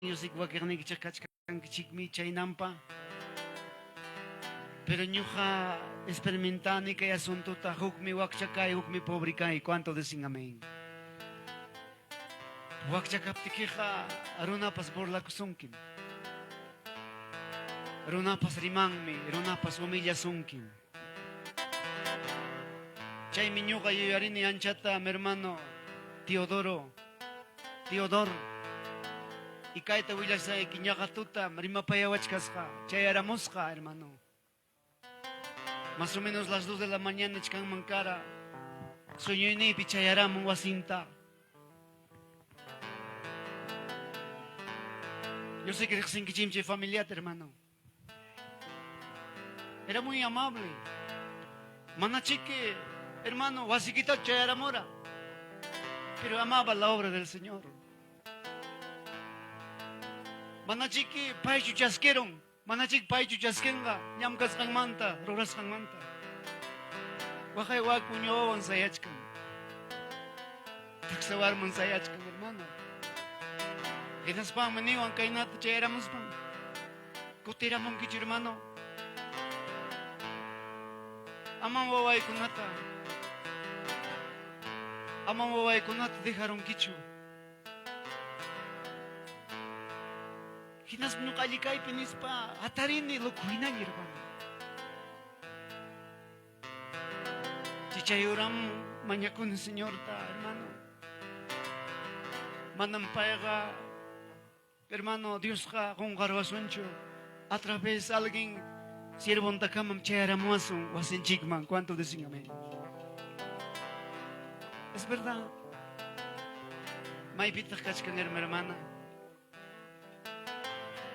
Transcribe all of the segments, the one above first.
Ñusik wakiqniykichik kachkankichikmi chaynampa. Pero ñuqa experimentani kay asuntota hukmi wakcha kay, hukmi pobre kay. ¿Cuánto dicen amén? Wakcha kaptikiqa runapas burlakusunkim. Runapas rimanmi, runapas humillasunkim. Chaymi ñuqa yuyarini anchata, mi hermano Teodoro, Teodor, y kayta willasayki ñaqa tuta rimapayawachkasqa, chayaramusqa, hermano. Más o menos las 2 de la mañana chkanman kara, sueñoyniypi chayaramun wasinta. Yo sé que riqsinkichimchi chay familiata, hermano. Era muy amable. Manachiki, hermano, wasikita chayaramura. Pero amaba la obra del Señor. Manachiki paychu chaskeron, manachiki paychu chaskenqa llamkasqanmanta, rurasqanmanta. Waqay waku ñuwawan sayachkan. Taksa warman sayachkan, hermano. Hinaspanmi niwan kaynata chayaramuspan. Kutiramunkichu, hermano? Amam wawaykunata, amam wawaykunata dejarunkichu. Hinaspa ñuqa allikaypi nispa hatarini loco hinaña, hermano. Chichay horam mañakuni Señorta, hermano. Manam payqa, hermano, Diosqa qunqaruwasunchu. A través alguien siervontakamam chayaramuwasun wasinchikman. ¿Cuánto dicen amén? Es verdad. Maypitaq kachkan, hermana?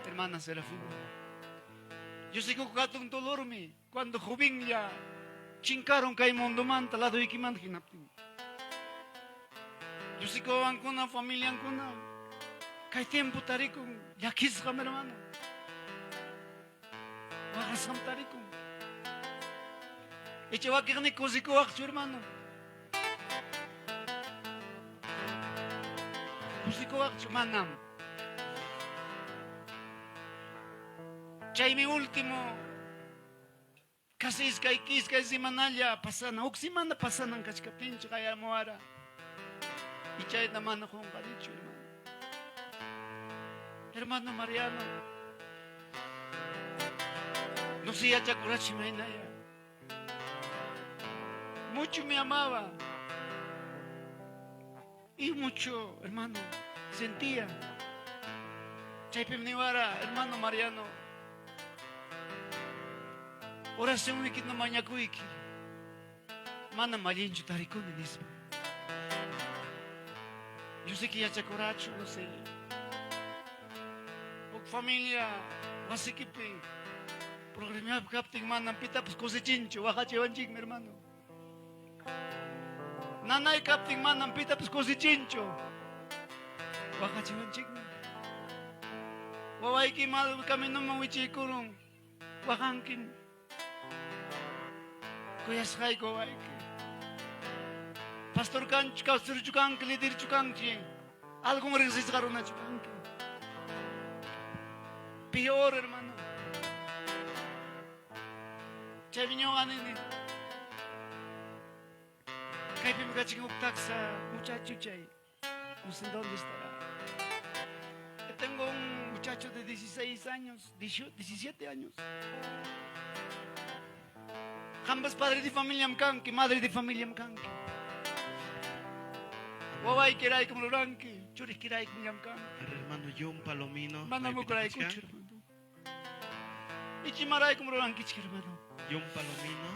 Hermana Serafina. Yo sé que hatun dolormi cuando jovenlla chinkaron kay mundomanta ladoykimanta hinaptin. Yo sé que wawankuna, familiankuna kay tiempo tarikun llakisqam, hermano. Waqasqam tarikun. Icha wakiqni kusikuwaqchu, hermano. Kusikuwaqchu manam. Chaymi último casi iskay semanalla pasana, huk semana pasanan kachkaptinchik qayamuwara. Y chayta mana qunqanichu, hermano. Hermano Mariano, no sé yachakurachi maynaya. Mucho me amaba. Y mucho, hermano, sentía. Chaypim niwara, hermano Mariano, oracionniyki no mañakuyki. Manam allinchu tarikuni nispa. Yo sé que yachakurachu, no sé. Huk familia wasikipi programapi kaptin manam pitapas kusichinchu, waqachiwanchikmi, hermano. Nanay kaptin manam pitapas kusichinchu, waqachiwanchikmi. Wawayki mal caminoman wichiykurun, waqankim. Kuyasqayku wawayki. Pastor kanchu, pastorchu kanki, liderchu kanki, algún riqsisqa runachu kanki. Peor, hermano. Chaymi ñuqa nini. Kaypim kachkan huk taksa muchacho chay. No sé dónde estará. Yo tengo un muchacho de 16 años, 17 años. Qampas padre de familiam kanki, madre de familiam kanki. Wawaykiraykum ruranki, churikiraykum llamkanki. Hermano John Palomino. Manam hukraykuchu, hermano. Ichimaraykum rurankichik, hermano. John Palomino.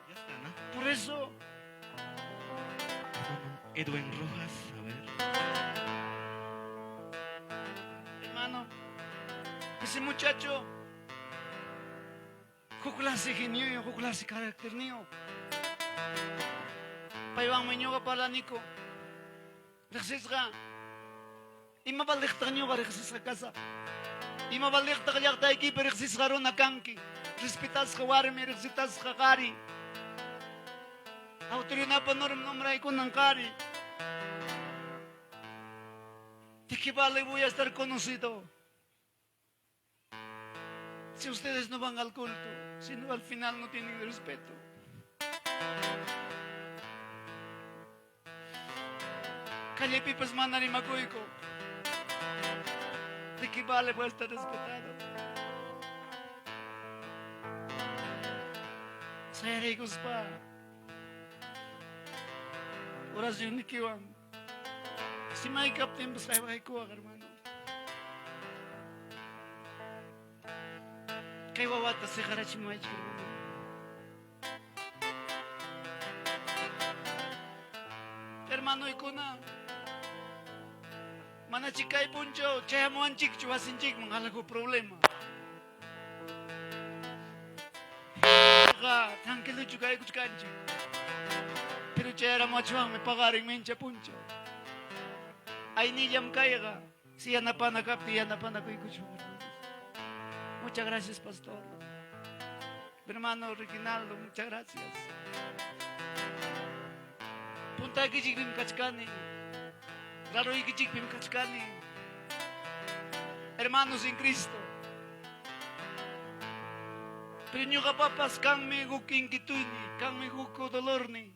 Ya está, ¿no? Por eso. Hermano Edwin Rojas, a ver. Hermano, ese muchacho, huk clase genio, huk clase caracterniyo. Paywanmi ñuqa parlaniku. Riqsisqa. Ima valeqtaq ñuqa riqsisqa kasaq? Ima valeqtaq llaqtaykipi riqsisqa runa kanki? Respetasqa warmi, respetasqa qari. Autoridadpa nombraykunan qari. ¿De qué vale voy a estar conocido? Si ustedes no van al culto, si no al final no tienen respeto. Callepipas mana rimakuyku. ¿De qué vale voy a estar respetado? Sayarikuspa. Oracionniykiwan. Si maykaptinpas haywaykuwaq, hermano. Kay wawata siqarachimuwaychik, hermano. Hermanoykuna, manachik kay punchaw chayamuwanchikchu wasinchikman algo problema. Qa tranquilochu kaykuchkanchik. Pero chayaramuwachwanmi paqarin mincha punchaw. Aynillam kayqa. Si yanapana kaptin yanapanakuykuchwan, hermanos. Muchas gracias, pastor. Hermano Reginaldo, muchas gracias. Puntaykichikpim kachkani. Raroykichikpim kachkani. Hermanos en Cristo. Pero ñuqapapas kanmi huk inquietudni, kanmi huk dolorni.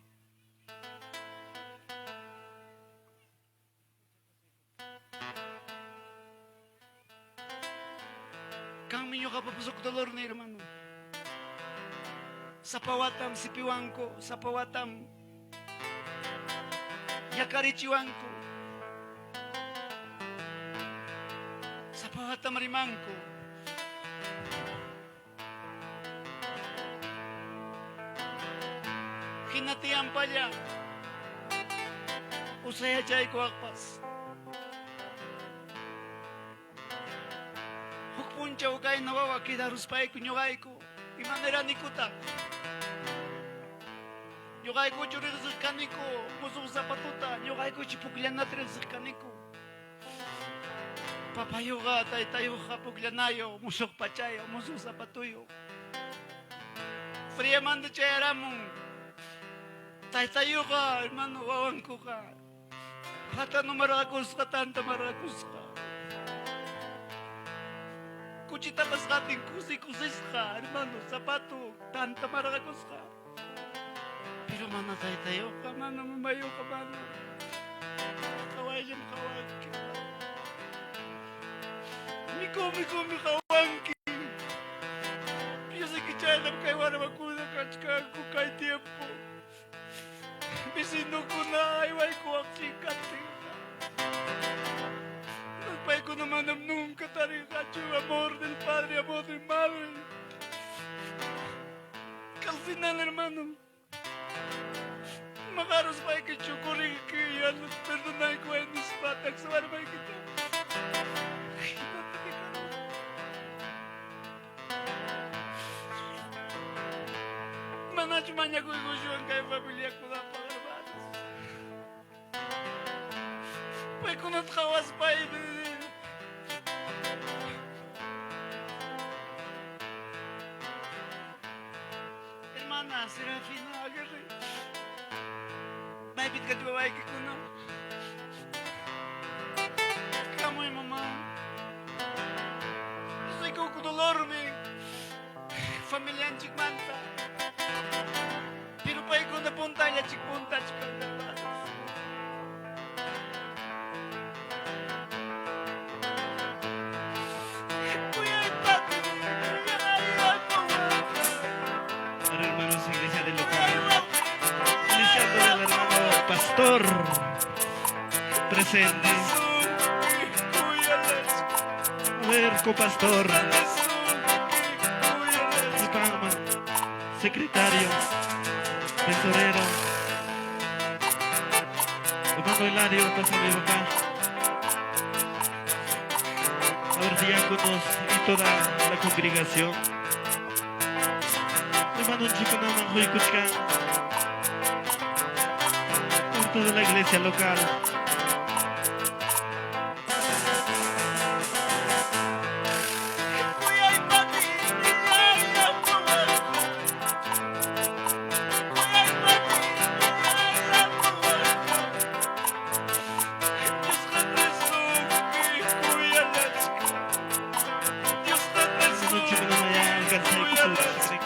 Kanmi ñuqapapas huk dolorni, hermano. Sapa watam sipiwanku, sapa watam ñakarichiwanku. Sapa watam rimanku. Hina tiyampalla usayachaykuwaqpas. Huk punchaw kayna wawa quedaruspayku ñuqayku imaneranikutaq. Ñuqaykuchu riqsiq kaniku musuq zapatuta, ñuqaykuchu pukllanata riqsiq kaniku. Papayuqa, taytayuqa pukllanayo, musuq pachayo, musuq zapatuyo. Friamanta chayaramun. Taytayuqa, hermano, wawankuqa. Hatanu marqakusqa, tanta marqakusqa. Kuchitapas qatin kusi kusisqa, hermano, zapato, tanta marqakusqa. Pero mana taytayuqa, mana mamayuqa, mana. Qawayllam qawanki. Mikumi kumi qawanki. Yo sé que chaynam kay warmakuna kachkanku kay tiempo. Vecinokuna aywaykuwaq chinkaptinqa. Paykuna manam nunca tarinqachu amor del padre, amor del madre. Que al final, hermano, maqaruspaykichu corrinki ya no perdonayku nispa taksa warmaykita. Hinata dejaron. Manachu mañakuykuchuwan kay familiakunapaq, hermanos. Paykunata qawaspaymi Hermana Serafina Aguirre, maypit kachi wawaykikuna. Hamuy mamá. Soy dolormi familianchikmanta. Pero paykuna puntallachik puntachkan, hermanos. Ahora, hermanos, iglesia del local, felicitando al hermano pastor presente. A ver, copastor, Spama, secretario, tesorero, hermano Hilario, pásame acá. A ver, diáconos y toda la congregación. Hermano Chiconaman, Joycuchcan, por toda la iglesia local. Alcanzaykusunchik.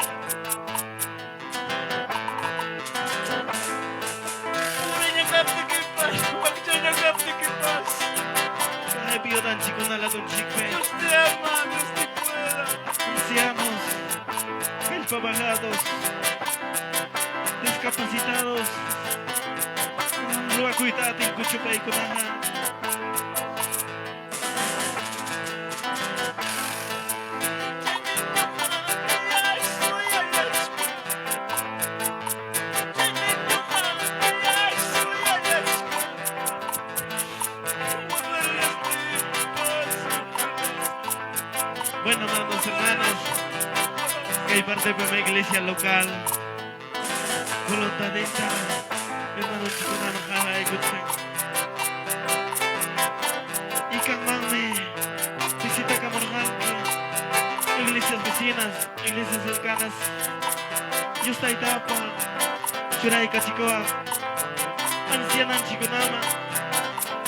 Pobreña kaptikipas, wakchaña kaptikipas. Kay viudanchikkuna ladunchikpi. Dios te ama, Dios te cuida. Ancianos, kallpabalados, discapacitados, ruwakuyta atinkuchu paykunaqa. Bueno, hermanos, hermanas, que hay parte de la iglesia local, voluntadita, hermano chikunama qalaykuchan. Y kanmanmi visita kamurqanki, iglesias vecinas, iglesias cercanas. Dios taytapa, churaykachikuwaq, anciananchikunama,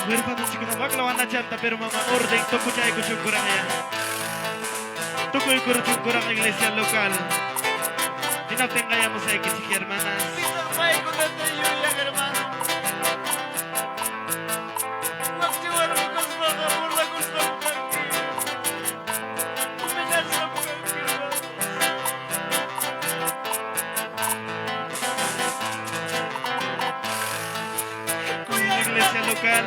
huerfanonchikunama, waklawanachanta, pero mama orden tukuchaykuchunkuraqya. Tukuykuruchunkuraq iglesia local. Hinaptin qayamusaykichik, hermanas. Paykunata yuyan, hermano. Wakcha warmi kaspaqa burlakusqam kanki. Humillasqam kanki, hermano. Con la iglesia local.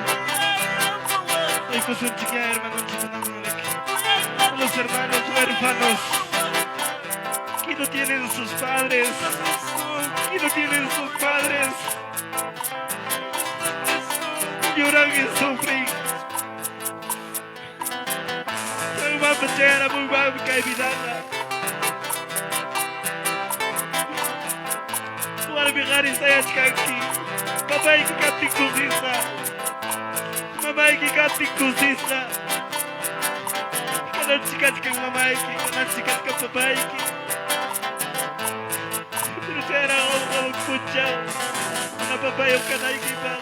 Uykusunchikya, hermanonchikunaman riki. A los hermanos huérfanos que no tienen sus padres, que no tienen sus padres, lloran y sufren. Chayra muymanmi kay vidaqa. Warmi qhari sayachkanki. Papayki kaptin kusisqa. Mamayki kaptin kusisqa. Kananchi kachkan mamayki, kananchi kachkan papayki. Pero chayraqa hamun p'unchaw mana papayuq kanaykipaq.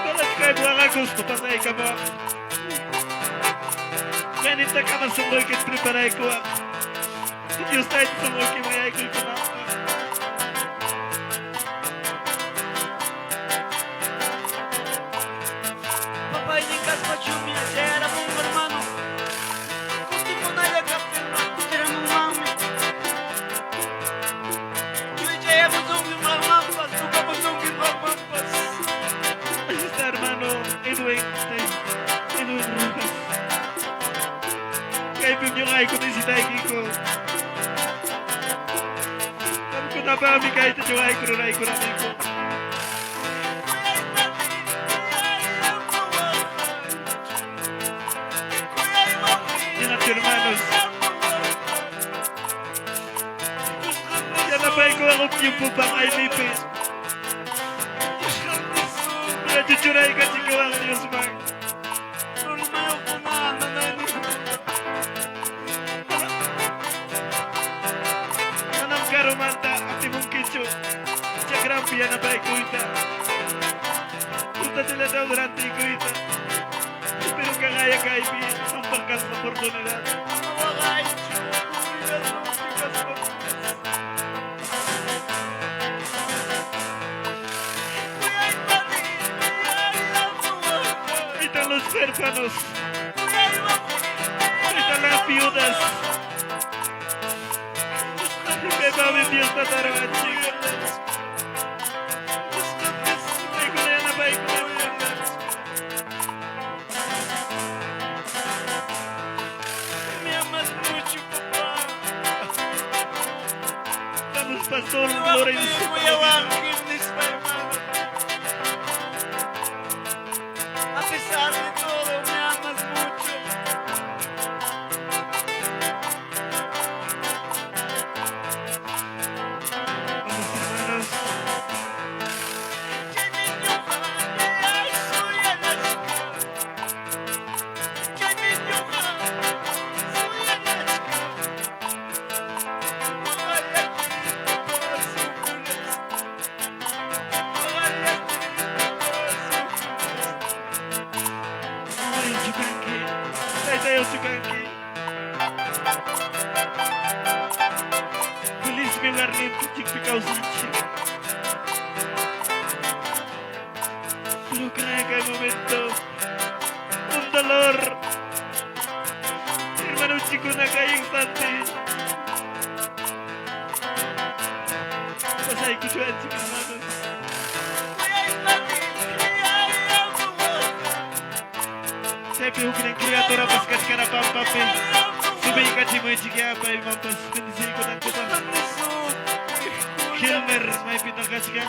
Manachu kaypi waqakuspa pasaykamuwaq. Kaynintakama sunquykita preparaykuwaq. Dios tayta sunquykiman yaykuykunanpaq. Papaynin kaspachumi chayaramunqa, hermano. Kutimunalla kaptinqa kutiramunmanmi. Chuychayamusunki qammanpas, tukamusunki qammanpas. Ahí está, hermano Edwin, Edwin Rojas. Kaypim ñuqayku necesitaykiku. Qamkunapaqmi kayta ñuqayku ruraykuraniku. Ñaqachu, hermanos. Yanapaykuwaq tiempopaq aynipi. Ñachu churaykachikuwaq Diosman. Manam karumanta atimunkichu chakranpi yanapaykuyta. Frutachallata rantiykuyta. Pero kaqaya kaypi qampaq kasqa oportunidad. Waqaychu, kaspa. Ahí están los huérfanos. Ahí están las viudas. Kay fiesta tarawanchik. Paykuna yanapaykuna. Me amas mucho, papá. Vamos, Pastor Lorenzo. Kuyawanki, hermano. A pesar de todo, me amas mucho. Vamos, hermanos. Ay, chukanki. Taytayo chukanki. Lugarninchikpi kawsanchik. Pero cree que hay momento un dolor. Hermano chikuna kay instante. Pasaykuchuanchik, hermanos. Chaypi huknin criatura pas kachkara pampapi. Subiykachimuychik paymanpas bendeciykunankupaq. Gilmer maypitaq kachkan.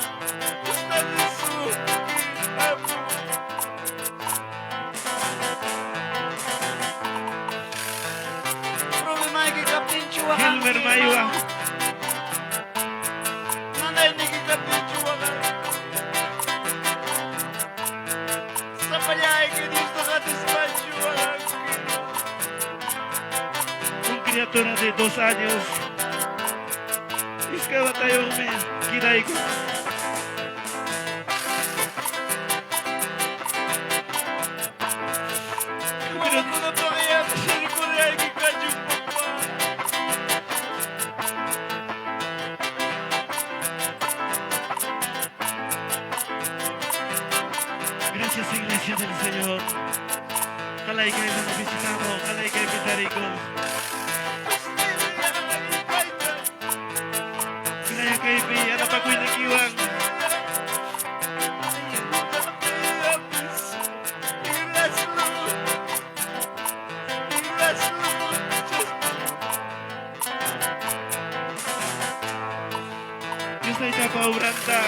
Gilmer Maywa. Un criatura de 2 años. Iskay watayuqmi kidayku. Pero gracias, Iglesia del Señor. Ojalá y que nos visitamos, ojalá y que pitarico. Kaya kay yanapakuynikiwan. Dios taytapa obranta.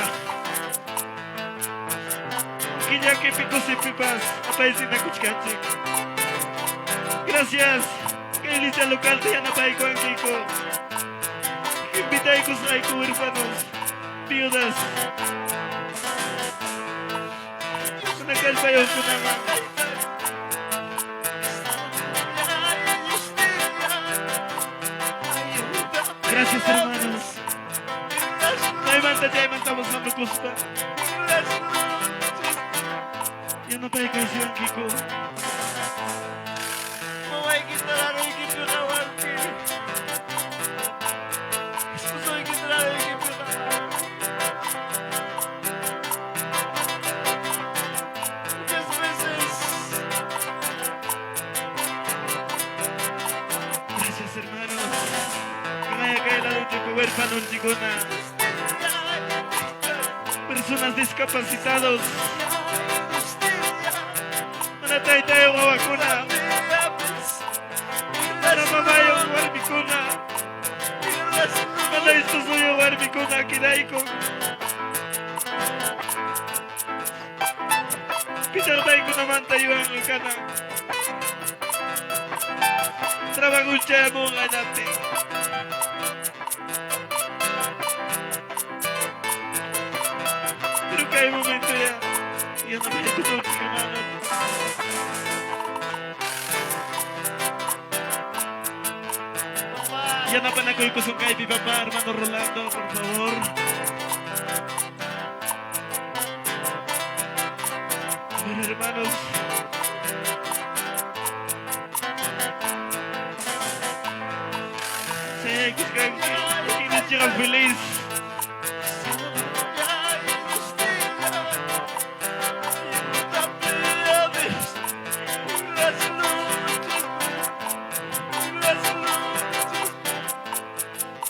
Killakipi kusipipas apaysinakuchkanchik. Gracias. Kay iglesia local te yanapaykuwankiku. Invitaykusqayku huérfanos, viudas. Kuna kallpayuqkunaman. Gracias, hermanos. Chaymanta chaymantamos hamukuspa. Yanapaykaysyankiku. Gracias, hermanos. Kaya kay lado huérfano chikuna. Personas discapacitados. Mana taytayuq wawakuna. Mana mamayuq warmikuna. Mana esposuyuq warmikuna kidayku. Pitaq paykunamanta yuwanqa kanan. Trabajo chayamunqa allaptin. Pero que hay momento ya. Ya no me escucho, hermano. Yanapanakuykusun kaypi papá, hermano Rolando, por favor. A ver, hermanos. Sí, que llega feliz.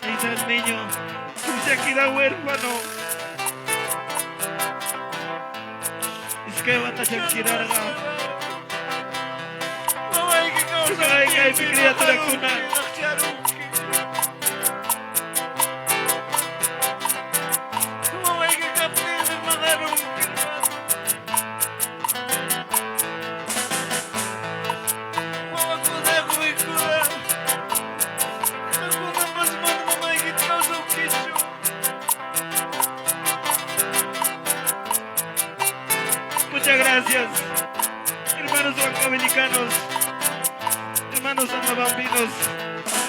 Ahí está el niño que se ha quedado huérfano. Es que va a quedar. Ay, ay, mi criatura kuna. Muchas gracias, hermanos huancavelicanos, hermanos andabambinos,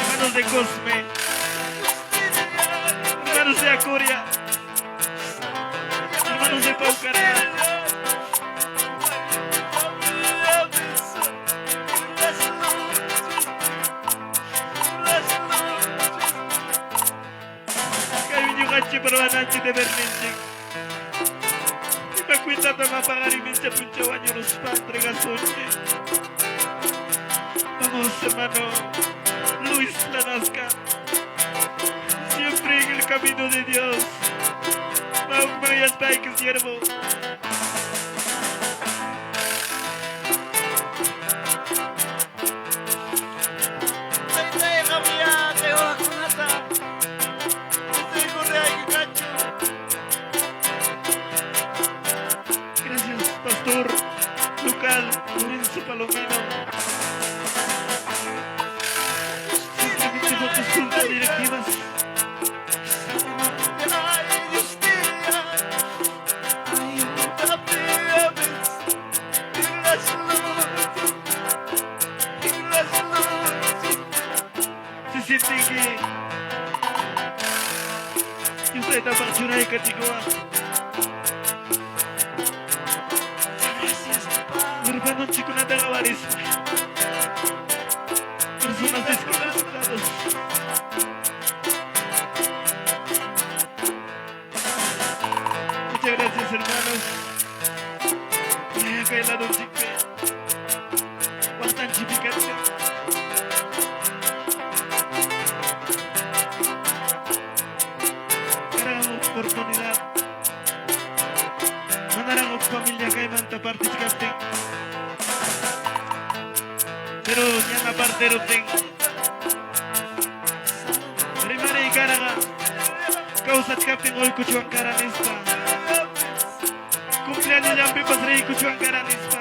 hermanos de Cosme, hermanos de Acuria, hermanos de Paucará. Ruwananchik deberninchik. Ima cuentatam paqarinninchik punchaw wañuruspa entregasunchik. Vamos, hermano Luis Lanasca. Siempre en el camino de Dios. Maukmayaspayki, siervo. Taytay, qamyá kay wawakunata misericordiayki kachun. Gracias, pastor local Lorenzo Palomino. Simplemente con tus juntas directivas. Ay, Dios mío. Ayúdame a vencer las luchas, las luchas. Se siente que Dios está churaykachiwan. Gracias, papá. Hermanonchikkunata qawarispa. Personas discapacitadas. Muchas gracias, hermanos. Kay ladonchikpi. Waqtanchikpi kachkan. Gran oportunidad. Manaraq huk familia kaymanta partichkaptin. Pero ñana partiruptin. Rimariy karaqa kawsachkaptin uykuchwan kara nispa. Cumpleañollanpipas riykuchwan kara nispa.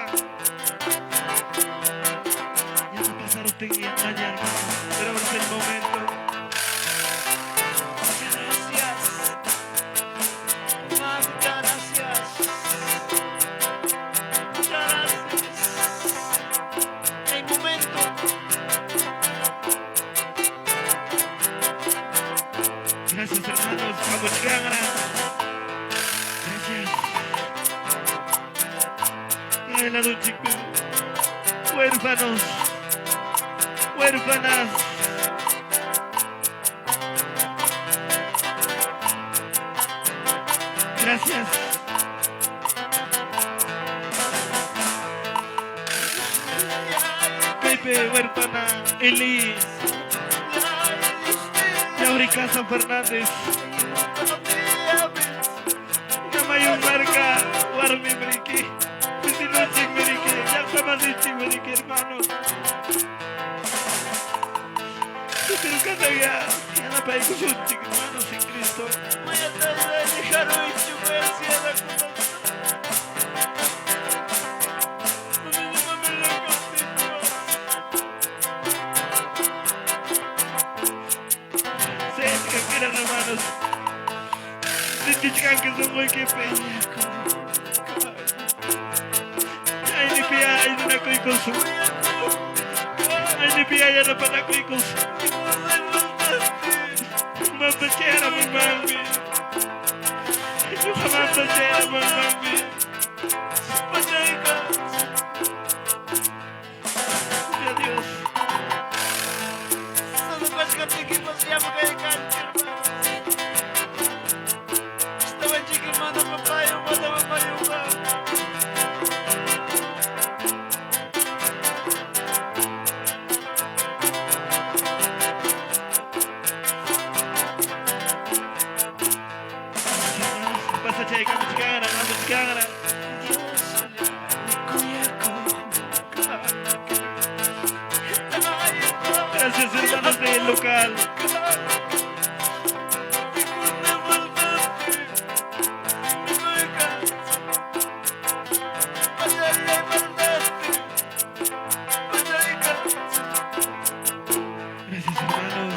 Ñana pasaruptin yanqaña, hermano. Pero ahora es el momento. Muchas gracias. Mamá, muchas gracias. Muchas gracias. Hay momento. Gracias, hermanos. Vamos, Gracias. Ay, la chico. Huérfanos. Huérfanas. Gracias. Pepe, huérfana, Eli, Yaurica San Fernández, Yamayun Marca, Warmi Mriki, Vecinochik Mriki, Llaqtamasinchik Mriki, hermanos. Pero cada día, yanapaykusunchik, hermanos en Cristo. Sí, que quieran, hermanos. Sintichkan que sunquykipi. Aynipi ayunakuykusun. Aynipi yanapanakuykusun. Mampachayaramunmanmi. Ñuqa mampachayaramunmanmi. Ya Dios. Solo kachkaptiykipas llamkaykanchik, hermano. Estabanchik hermano papaywan, mana mamaywan. Pasachaykamuchkanraq, hamuchkanraq. Dios, kuyakuqmi kanki. Gracias, hermanos del local. Gracias, hermanos.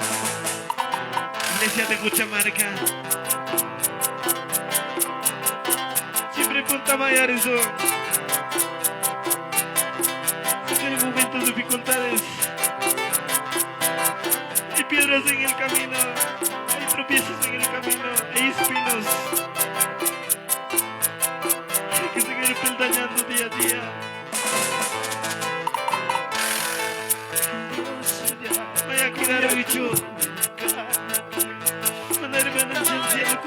Iglesia de Cuchamarca. Siempre punta eso. Siempre hay momentos de dificultades. Hay piedras en el camino. Hay tropiezos en el camino. Hay espinos. Hay que seguir peldañando día a día. Vaya a cuidar, bicho. Mana hermana en el cielo,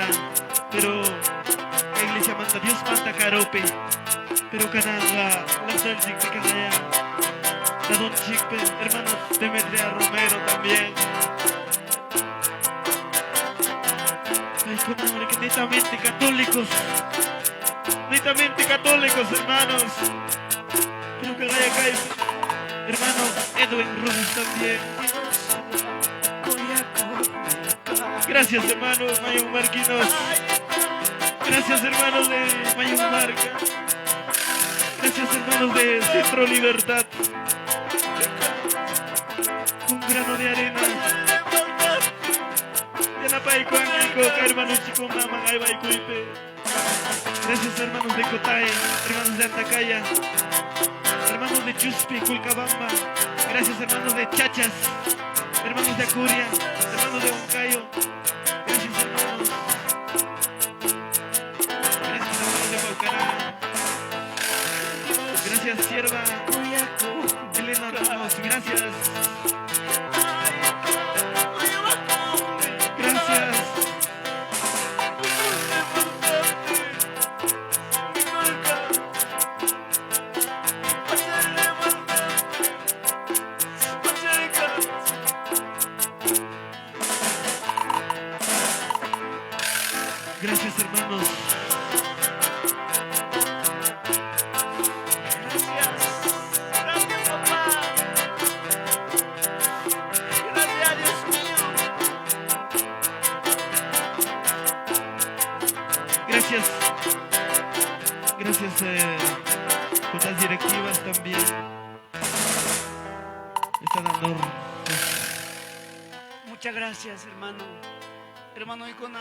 manta, pero iglesia manta, Dios manta karupi. Pero kananga, la kanaya. La Don Chicpe, hermana Demetria Romero también. Ay, que netamente católicos. Netamente católicos, hermanos. Pero que acá hermano Edwin Rubio también. Gracias, hermanos Mayun Marquinos. Gracias, hermanos de Mayun Marca. Gracias, hermanos de Centro Libertad. Un grano de arena. Gracias, hermanos de Cotae, hermanos de Antacaya, hermanos de Chuspi, Culcabamba. Gracias, hermanos de Chachas, hermanos de Acuria, hermanos de Huancayo. Gracias, hermanos. Gracias, hermanos de Paucará. Gracias, sierva Elena Ramos. Gracias. Gracias, hermano. Hermano Icona.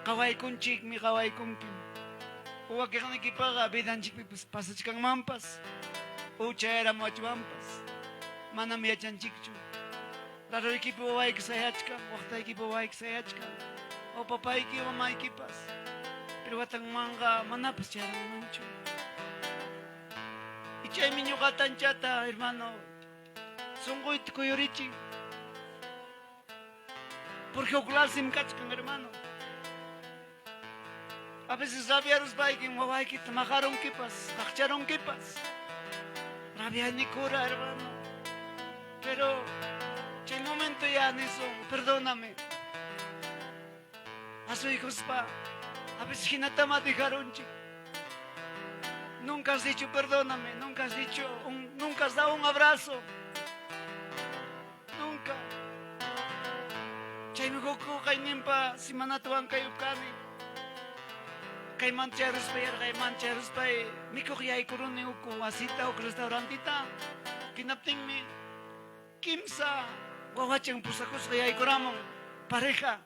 Qawaykunchik mi qawaykunkim. Uwakiqnikipaqa vidanchikpipas pasachkanmanpas. Uchayaramuachwanpas. Manam yachanchikchu. Raruykipi wawayki sayachkan, waqtaykipi wawayki sayachkan. O papayki mamaykipas. Pero watanmanqa manapas chayaramunmanchu. Y chaymi ñuqata anchata, hermano. Sunquyta kuyurichin. Porque uklasim kachkan, hermano. A veces rabiaruspaykim wawaykita maqarunkipas, qaqcharunkipas. Rabianikura, hermano. Pero chay momento ya nisun, perdóname. Asuykuspa, a veces hinatama dejarunchik. Nunca has dicho perdóname, nunca has dicho, nunca has dado un abrazo. Nunca. Chaymi huku kayninpa simanata wankayukani. Kayman chayaruspay yarqayman chayaruspay mikuq yaykuruni uku wasita huk restaurantita. Hinaptinmi kimsa wawachan pusakusqa yaykuramun pareja.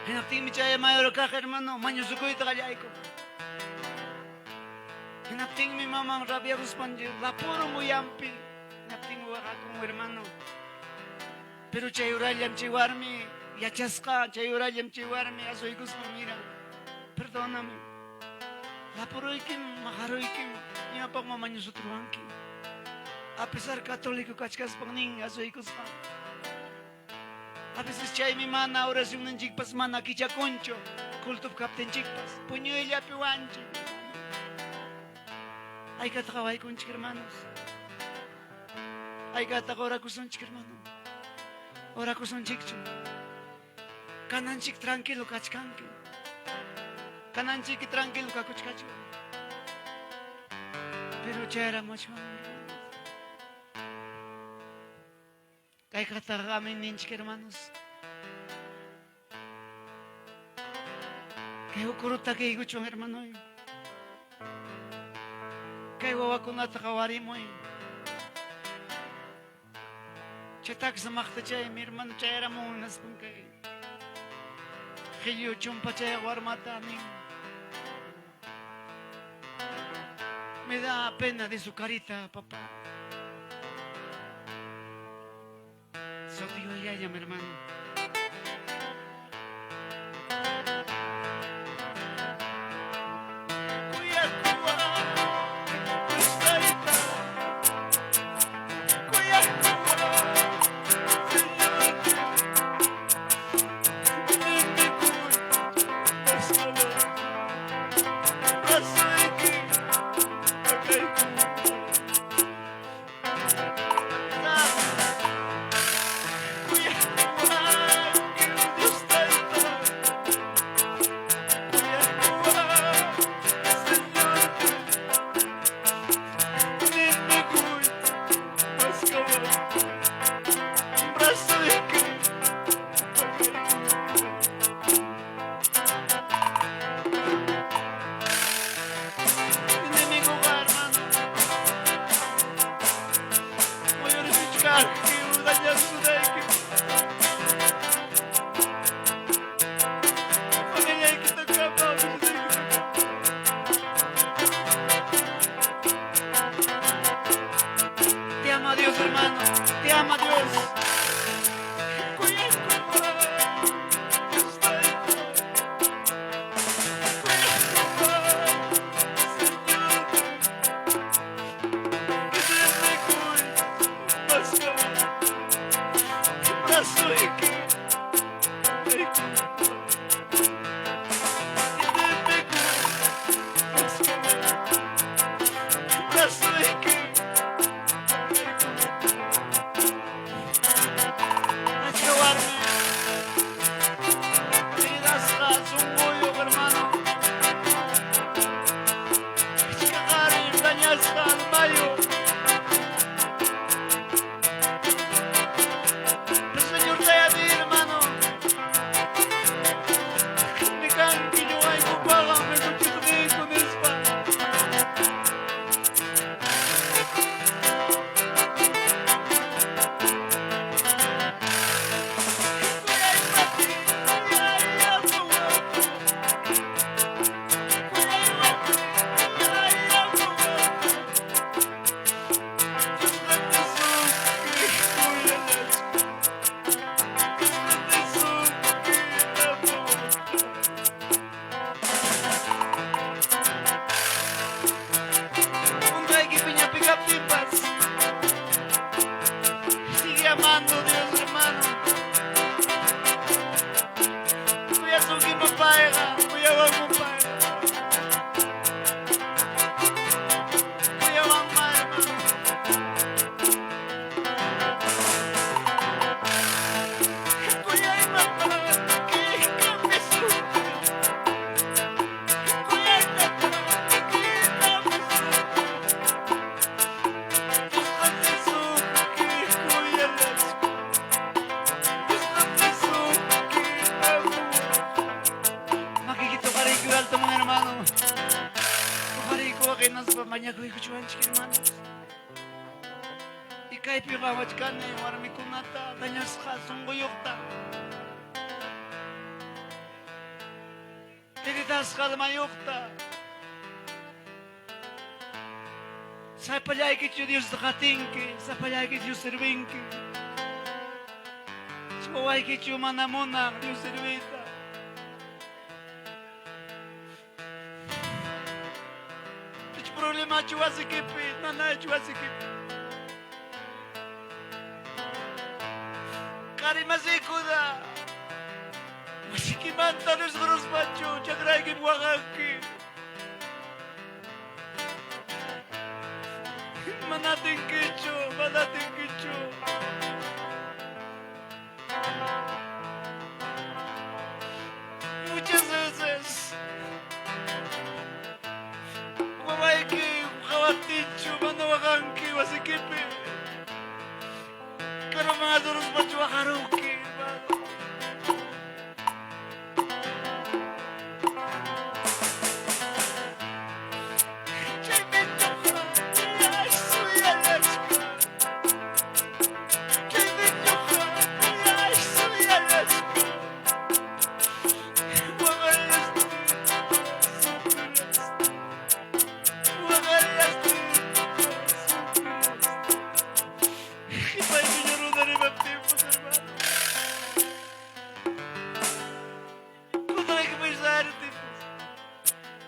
Hinaptinmi chay mayor kaq hermano mañusukuyta qallaykun. Hinaptinmi maman rabiaruspan lapurun uyampi. Hinaptinmi waqakun hermano. Pero chay urallam chay warmi yachasqa chay urallam chay warmi asuykuspa mira. Perdóname. Lapuruykim maqaruykim imapaqma mañusutruwanki. A pesar católico kachkaspan nin asuykuspa. A veces chaymi mana oracionninchikpas mana kichakunchu cultup kaptinchikpas puñuyllapi wanchik. Haykata qawaykunchik hermanos. Haykata orakusunchik hermano. Orakusunchikchu. Kananchik tranquilo kachkanki. Kananchik tranquilo kakuchkachu. Pero chayaramuchwan hermanos. Kaykataqa amin ninchik hermanos. Kay ukuruta kaykuchwan hermano. Kay wawakunata qawarimuy. Chay maqta chay mi hermano chayaramun naspan kay. Qillu chumpa chay warmata nin. Me da pena de su carita, papá. Soy yaya, mi hermano. Hinaspa mañakuykuchuwanchik, hermanos. Y kaypi qawachkani warmikunata dañasqa sunquyuqta. Heritasqa almayuqta. Sapallaykichu Diosta qatinki, sapallaykichu Dios servinki. Wawaykichu mana munaq Dios serviyta. Hich problemachu wasikipi, nanaychu wasikipi. Qari masiykuna, wasikimanta risquruspachu chakraykipi waqanki. Mana atinkichu, mana atinkichu. Muchas veces wawayki qawaptinchu mana waqanki wasikipi. Karuman asuruspachu waqarunki, hermano.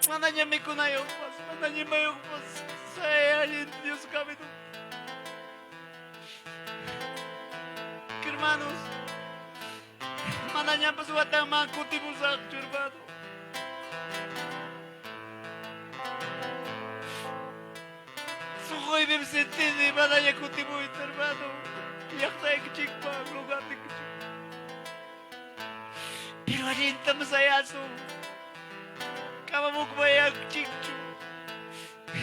Manaña mikunayuqpas, manaña imayuqpas, chay allin Dios camino. Hermanos, manañapas watanman kutimusaqchu, hermano. Sunquypim sentini manaña kutimuyta, hermano. Llaqtaykichikpa, lugarnikichik. Pero allintam sayasun. Kamamukmayakchikchu.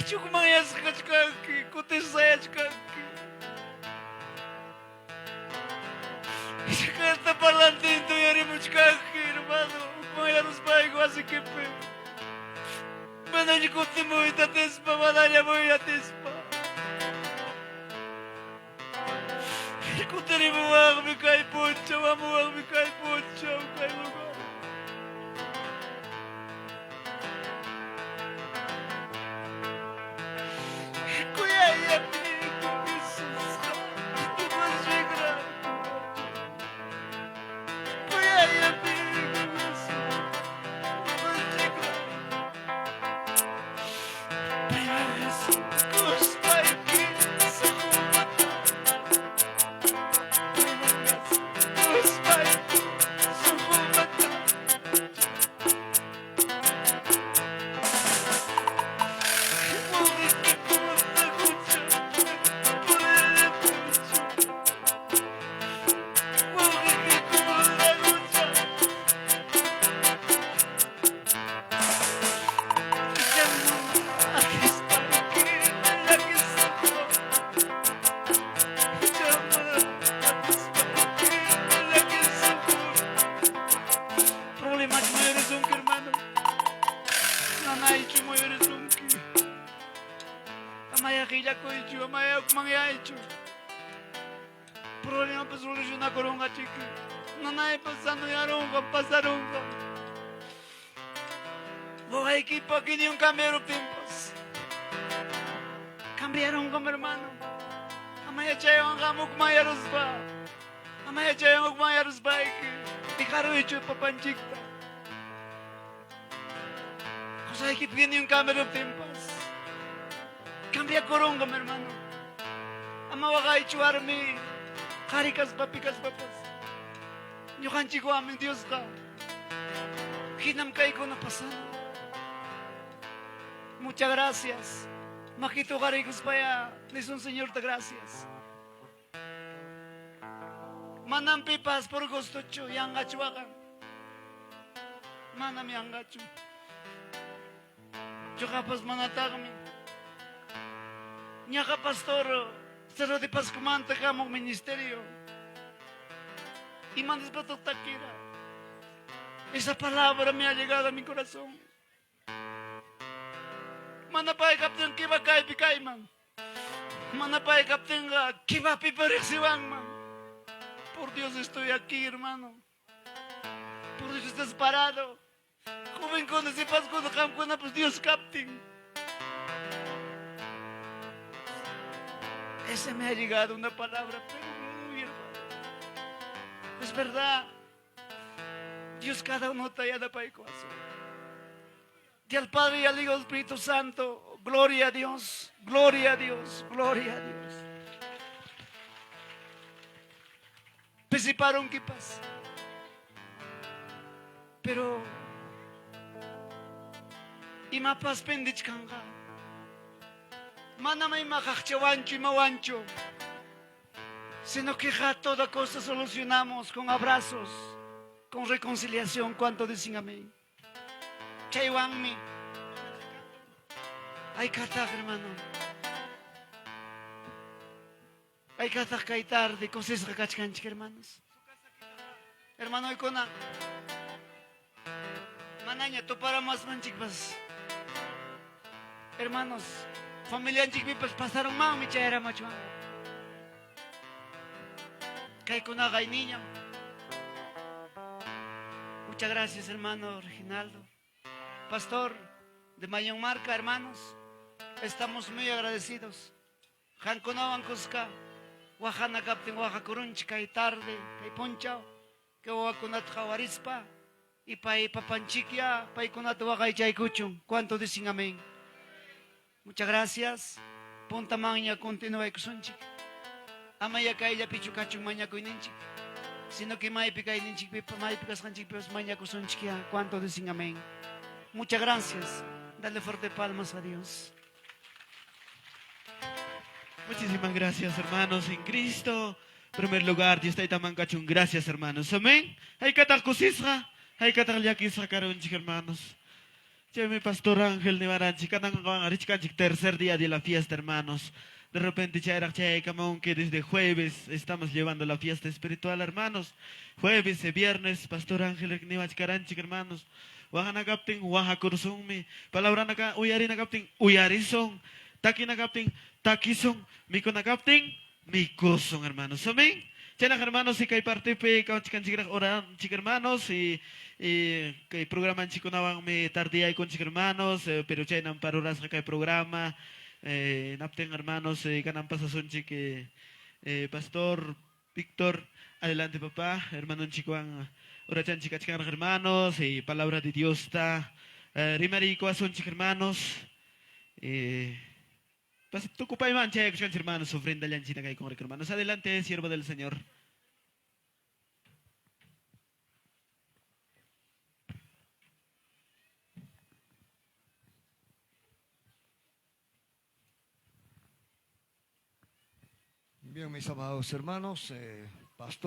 Chukmanyasqa kachkanki, kutis sayachkanki. Carta parlantinta uyarimuchkanki, hermano. Hukmanyaruspayku wasikipi. Manaña kutimuyta atispa, manaña muyta atispa. Kutirimuwaqmi kay punchaw, amuwaqmi kay punchaw, kay lugar. Kuyay amigo Jesusqa, tukuchigra. Kuyay amigo Jesús, tukuchigra. Kuspayki sunqumanta. Kuspayki sunqumanta. Problemas mayores hermano. Nanaychu mayores Amaya qillakuychu, amaya hukmanyaychu. Problemapas solucionakurunqa chiki. Nanaypas sanoyarunqa, pasarunqa. Wawaykipa opinión cambiaruptinpas. Cambiarunqa, hermano. Amaya chaywanqa hukmanyaruspa. Amaya chaywan hukmanyaruspayki. Dejaruychu papanchikta. Qusaykipa opinión cambiaruptinpas. Cambiakurunqa, hermano. Ama waqaychu warmi. Qhari kaspa pi kaspapas. Ñuqanchikwanmi Diosqa. Hinam kaykuna pasando. Muchas gracias. Makita hoqariykuspaya nisun Señorta gracias. Manam pipas por gustochu yanqachu waqan. Manam yanqachu. Ñuqapas manataqmi. Ñaqa pastor Cerro de Pascomanta hamuq ministerio. Imanispataq takira. Esa palabra me ha llegado a mi corazón. Mana pay kaptin kiba kaypi kayman. Mana pay kaptinqa kibapipa riqsiwanman. Por Dios estoy aquí, hermano. Por Dios estás parado. Jovenkuna, sipaskuna, qamkunapas Dios kaptin. Ese me ha llegado una palabra, pero muy hermano. Es verdad. Dios cada uno te yanapaykuwasun. Y al Padre y al Hijo y al Espíritu Santo, gloria a Dios, gloria a Dios, gloria a Dios. Pisiparunkipas. Pero imapas pendichkanqa. Manam ima qaqchawanchu, imawanchu. Sino que ya toda cosa solucionamos con abrazos, con reconciliación. ¿Cuánto dicen amén? Chaywanmi. Haykataq, hermano. Haykataq kay tarde kusisqa kachkanchik, hermanos. Hermanoykuna, manaña tuparamasmanchikpas. Hermanos, familianchikpipas pasarunmanmi chayaramachuan. Kaykunaqa ayniñam. Muchas gracias, hermano Reginaldo. Pastor de Mayonmarca, hermanos, estamos muy agradecidos. Qamkunawan kuska, waqana kaptin waqakurunchik kay tarde, kay punchaw, kay wawakunata qawarispa, y pay papanchikya, paykunata waqaychaykuchun. ¿Cuánto dicen amén? Muchas gracias. Punta maña continuaykusunchik. Amaya kayllapichu kachun mañakuyninchik, sino que maypi kayninchikpi, maypi kasqanchikpipas mañakusunchik ya. ¿Cuánto dicen amén? Muchas gracias. Dale fuerte palmas a Dios. Muchísimas gracias, hermanos, en Cristo. En primer lugar, Dios taytaman kachun. Gracias, hermanos. Amén. Haykataq kusisqa, haykataq llakisqa karunchik, hermanos. Chaymi Pastor Ángel niwaranchik, kanan richkanchik tercer día de la fiesta, hermanos. De repente chayraq chayaykamunki, desde jueves estamos llevando la fiesta espiritual, hermanos. Jueves y viernes, Pastor Ángel niwachkaranchik, hermanos. Waqana kaptin, waqakursunmi. Palabrana uyarina kaptin, uyarisun. Takina kaptin, takisun. Mikuna kaptin, mikusun, hermanos. Amén. Chaynaqa, hermanos, y kay partipi kawachkanchikraq oranchik, hermanos, y kay programanchikkunawanmi tardiyaykunchik, hermanos, pero chaynam parurasqa kay programa. Naptin, hermanos, kanan pasasunchik, Pastor Víctor, adelante, papá, hermanonchikwan orachanchik kachkanraq, hermanos, y palabra de Dios está rimariykuwasunchik, hermanos. Tukupayman chayaykuchkanchik, hermanos, ofrendallanchina kaykunraq, hermanos. Adelante, siervo del Señor. Bien, mis amados hermanos, pastores.